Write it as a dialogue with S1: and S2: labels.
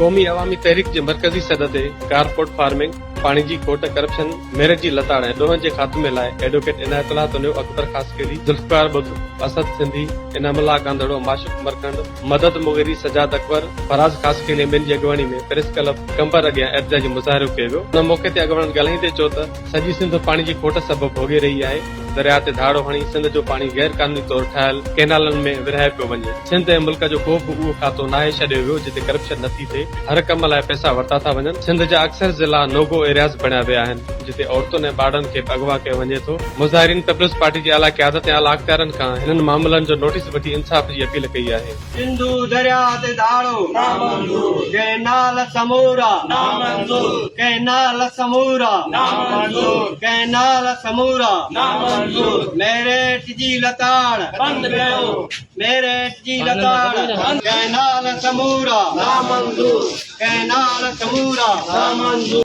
S1: قومي عوامي تحريڪ جي مرڪزي سڏ تي ڪارپورٽ فارمنگ، پاڻي جي کوٽ، ڪرپشن، ميرٽ جي لتاڙ ۽ ڏوهن جي خاتمي لاء ايڊووڪيٽ عنايت الله تنيو، اڪبر خاصخيلي، ذوالفقار ٻڌ، اسد سنڌي، انعام الله ڪانڌڙو، معشوق مرکنڊ، مدد مغيري، سجاد اڪبر، فراز خاصخيلي ۽ ٻين جي اڳواڻي ۾ پريس ڪلب قمبر اڳيان احتجاجي مظاهرو ڪيو ويو. ان موقعي تي اڳواڻن ڳالهائيندي چيو ته سڄي سنڌ پاڻي جي کوٽ سبب ڀوڳي رهي آهي، درياء تي ڌاڙو هڻي سنڌ جو پاڻي غير قانوني طور ٺاهيل ڪئنالن ۾ ورهايو پيو وڃي، سنڌ ۽ ملڪ جو ڪو به اهو کاتو ناهي ڇڏيو ويو جتي ڪرپشن نه ٿي ٿئي، هر ڪم لاء پئسا ورتا ٿا وڃن، سنڌ جا اڪثر ضلعا نو گو ايرياز بڻيا ويا آهن، جتي عورتن ۽ ٻارڙن کي به اغوا ڪيو وڃي ٿو، مظاهرين پيپلز پارٽي جي اعليٰ قيادت ۽ اعليٰ اختيارن کان هنن معاملن جو نوٽيس وٺي انصاف جي اپيل ڪئي آهي.
S2: سنڌو درياء تي ڌاڙو نامنظور، ڪئنال سمورا نامنظور، ڪئنال سمورا نامنظور، ڪئنال سمورا نامنظور، ميرٽ جي لتاڙ بند ڪيو، ميرٽ جي لتاڙ، ڪئنال سمورا نامنظور، ڪئنال سمورا نامنظور.